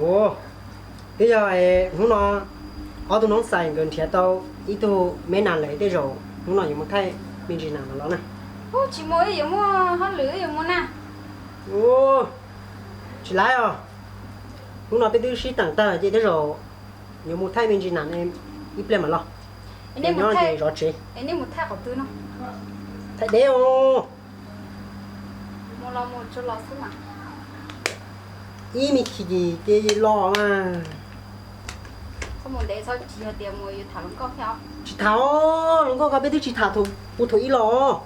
Ua, twb yog hnub no ob tug noob xais nkawd nrhiav tau ib tug me nas lawm, tej zaum hnub no yuav mus thaij me ntsis nas los na. Tsis mus, yuav muaj hauj lwm yuav mus na. Tsis laib os, hnub no peb twb sib teem tag ces tej zaum yuav mus thaij me ntsis nas ne, ib pliag mam los. Nyob ces zov tsev. Thaij deb os. Ib me chim ces los mas. Tsis tham, hluas nkauj ko peb twb tsis tham thaum u thaum ib los.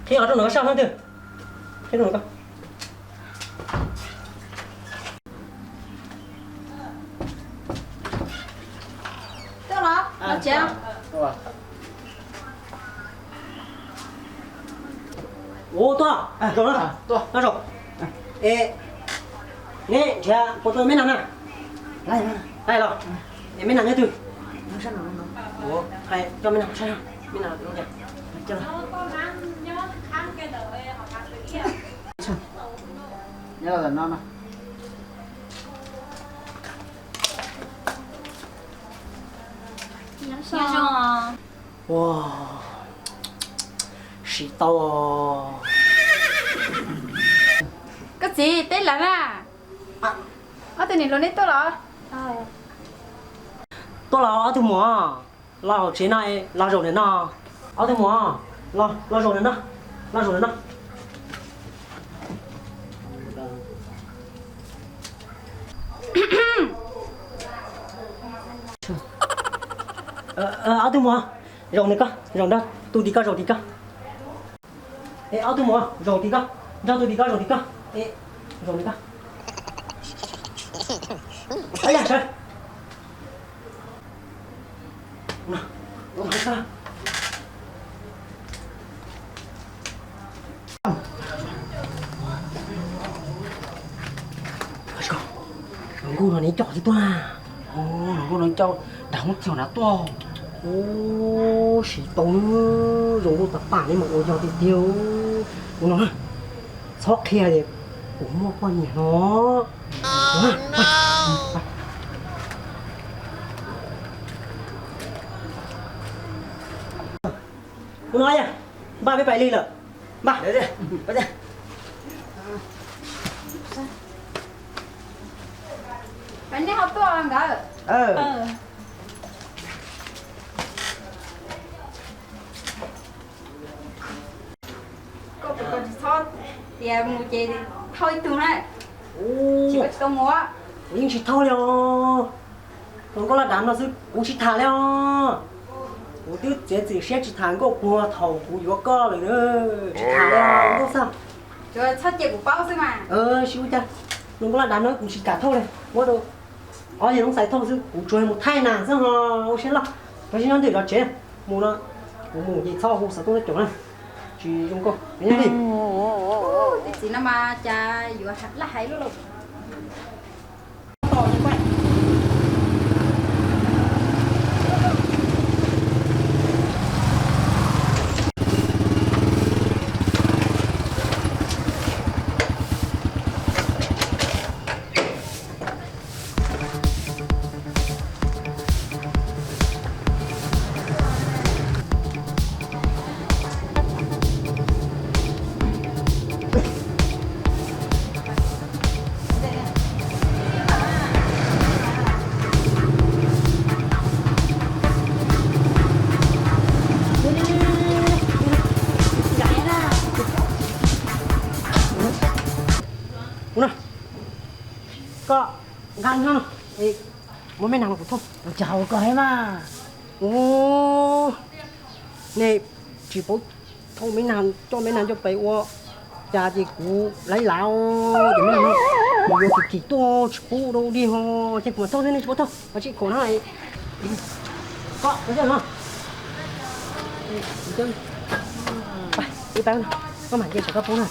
Qhib qhov rooj no sab hnab twg. Qhib rooj no. Tuaj los, los tsev. Ua tuaj, zaum no, zaum. Es neb nrhiav puas tau me nas na? Los, es me nas nyob twg? Coj me nas, me nas. Ua, siv tau. Koj txiv, teb lawm na. Ob tug niam hluas neb tuaj los? Tuaj los ob tug muam, los hauv tsev no, los zaum ntawm no. Ob tug muam, los, los zaum ntawm no, los zaum ntawm no. Ob tug muam, zaum ntawm ko, zaum nrog tus tim ko, zaum tim ko. Es ob tug muam, zaum tim ko, nrog tus tim ko, zaum tim ko. Es zaum tim ko. Ab yam sawv. Hluas nkauj no neb coj twg tuaj? Hluas nkauj no coj nram hoob txog nrad tuaj. Ub, siv tau, zoo nkauj tas pam, neb mus ua yog tiag tiag. Ua no, txhob qhia tias kuv muaj poj niam no. Ua no, npaj peb pais li lawm. Npaj. Peb ho tuaj nkawd. Koj puas tau tsis txhob tias mus ces thauj ib tug na. Tsis, koj tsis tau mus. Kuv yeej tsis thauj li os. Tus nkauj laj dav no xwb kuv tsis tham li os. Kuv twb txiav txim siab tsis tham nkauj puag thaum kuv yuav koj lawm. Tsis tham li os nkauj xwb. Tsuas txhob cia kuv paub xwb mas. Tsis ua cas, tus nkauj laj dav no kuv tsis kam thauj li. Muab rau ob yawg noob xais thauj xwb, kuv tsuas mus thaij nas xwb ho. Ua siab loj, koj sib nyob ntev zov tsev. Mus no, kuv mus ces txhob hu xov tooj tuaj caum na. Tsis zoo nkauj. Tej txiv no mas cas yuav laj hais luaj lauj. Ua no, koj nkag no, muab me nas los kuv thauj. Cas ua koj thiab mas. Ub, nej tsis paub thauj me nas, coj me nas coj pem ua cas ces kuv laib lav os, cov me nas no. Yuav kim kim tuaj tsis pub dua li ho, ces kuv mam thauj thiab nej tsis pub thauj, tsis khoom na. Koj, koj no. Ib pab, koj mam nce saum koj pub na.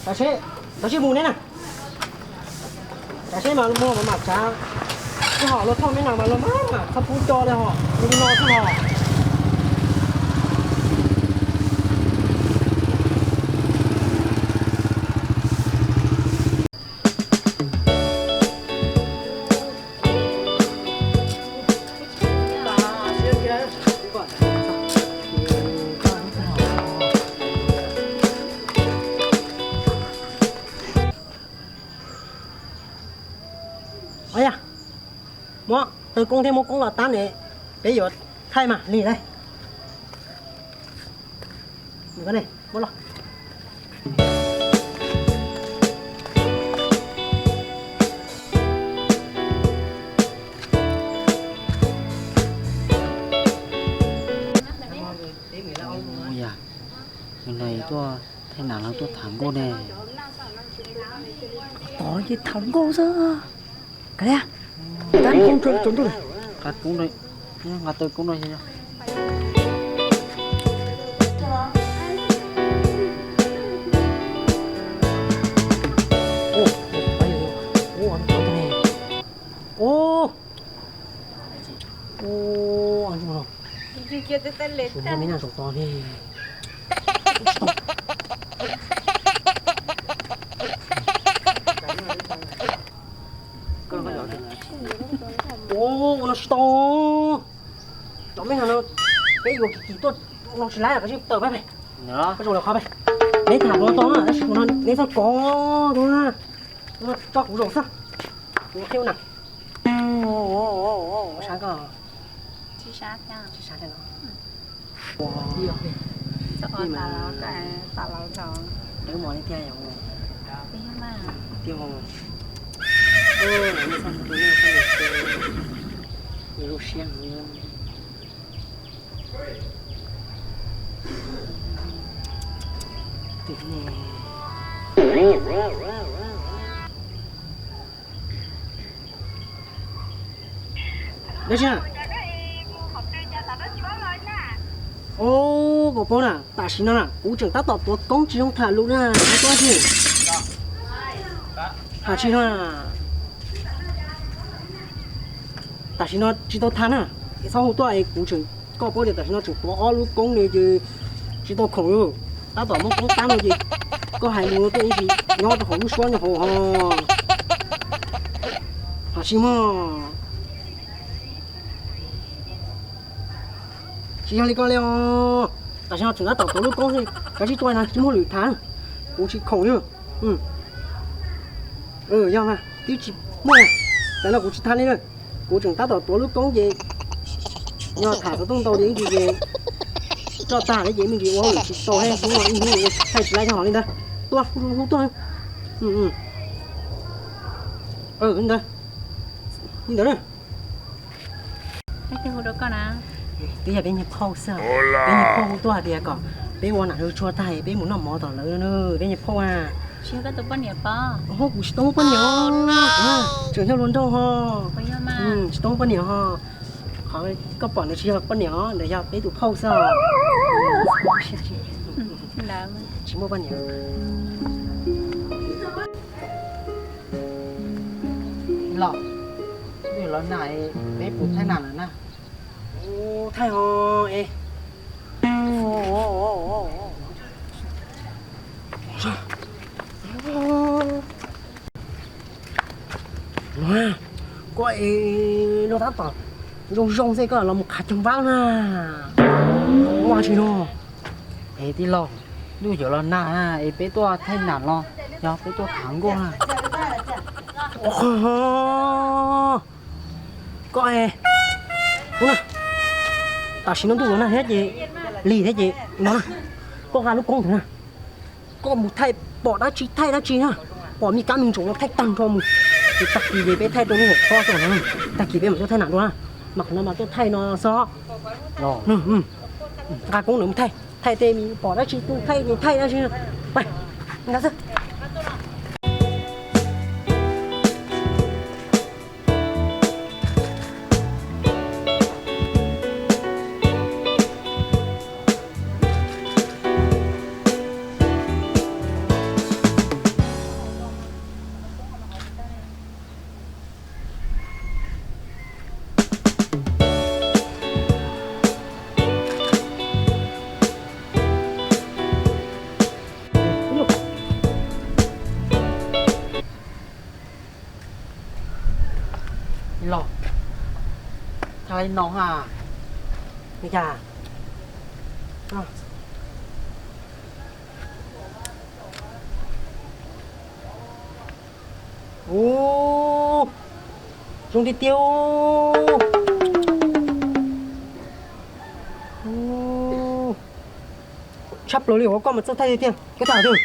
Tam sim, tam sim mus ne na. Tam sim mas muag mas mam tsav, ib hom luag thauj me no mas luag mam mam txhob pub co li ho, li no xwb ho. Muab tawg koob thiab muab koob los tab ne, peb yuav thaij mas lig lauj. Yog, tus no tuaj thaij nam los tuaj tham nkauj ne. Tod ces tham nkauj xwb. Kav liam, nqa koob rau, nqa tawg koob rau. Ua, ua, ua, ua, me nyuam saum tod li. Ua, ua no tsis tau. Cov me nyuam no, peb yuav kim kim tuaj no tsis laib, koj tsis tawm peb. Koj zoo lawm qhov peb, neb tham hluas tau na, tab sis tus no neb txhob kov tus na. Tso kuv zaum xwb, kuv qhib na. Sab koj. Tsis sab thiab. Tsis sab thiab no. Txhob tas los, tas los tso. Dawb mos li tiag yom. Tiag mas. Lub siab heev. Dab tsi na? Os, koj paub na, tam sim no na kuv tseem tab tom tuav koob tsis zoo tham lus na, koj tuaj tsi? Tham tsis no na. Tam sim no tsis tau tham na, es txhob hu tuaj es kuv tseem, koj paub tias tam sim no tseem tuav ob lub koob li ces tsis tau khoom li. Tab tom muab koob tab no ces koj hais lus tuaj ib ntsis nyob rau hauv lub suab nyob hauv ho. Tham tsis mog. Tsis yog li ko li os. Tam sim no tseem tab tom tuav lub koob xwb, kav tsij tuaj no tsis muaj lwm tham, kuv tsis khoom li. Yog mas twb tsis muaj, tam no kuv tsis tham li lawm. Kuv tseem tab tom tuav lub koob ces yog tham xov tooj ntau ces ib ntsis ces roj tag lawm ces me ntsis ua hauj lwm tsis tau thiab, hnub no ib hnub thaij tsis laib hov li ntawd. Tuaj, hu tuaj. Li ntawd, li ntawd. Twb yog peb niag phauj xwb, peb niag phauj hu tuaj hais tias kom peb ua nam hu tsuag tag peb mus noj mov tom lawv, peb niag phauj a. Hub, kuv tsis tau muaj poj niam os, tseem yog hluas nraug ho, tsis tau muaj poj niam ho. Qhov koj pom ntawd tsis yog poj niam os, ntawd yog peb tus phauj xwb os. Tsis muaj poj niam. Los, los na, peb puas thaij nam lawm na? Thaij ho es. Koj es luag tab tom zoo zoo xwb koj los mus qhav coog vab na. Ua tsi no? Es tij laug, ntuj yuav los nag es peb tuaj thaij nam los yog peb tuaj tham nkauj na? Koj es, tam sim no ntuj los nag thiab ces lig thiab ces no na, koj nqa lub koob ntawd na, koj mus thaij pom dab tsi thaij dab tsi na, pom me kab me ntsoov no thaij tag nrho mus, ces tag kis ces peb thaij rau lub hauv qhov no, tag kis peb mam tuaj thaij nam dua na, mas qhov no mas tuaj thaij no xwb. Nqa koob ntawd mus thaij, thaij tej me pom dab tsi thaij thaij dab tsi, pab. Nkag xwb. Los, tag li no ha. Li cas? Ub, zoo tiag tiag. Ub, tshaj plaws li, ua koj mas txawj thaij tiag tiag, koj thaij qhov twg?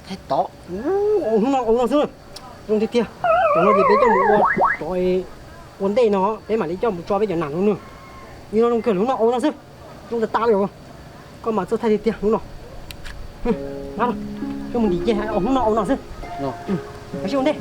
Thaij tod. Ub, hnub no ua no xwb. Zoo tiag tiag. Cov no ces peb coj mus ua, cov ua ntej no peb mam li coj mus tso peb cov nam no na. Li no zoo kawg, hnub no ua no xwb. Zoo tas tas li os. Koj mas txawj thaij tiag tiag hnub no. Nqa los, coj mus ntim ces hnub no ua no xwb. Ua si ua ntej.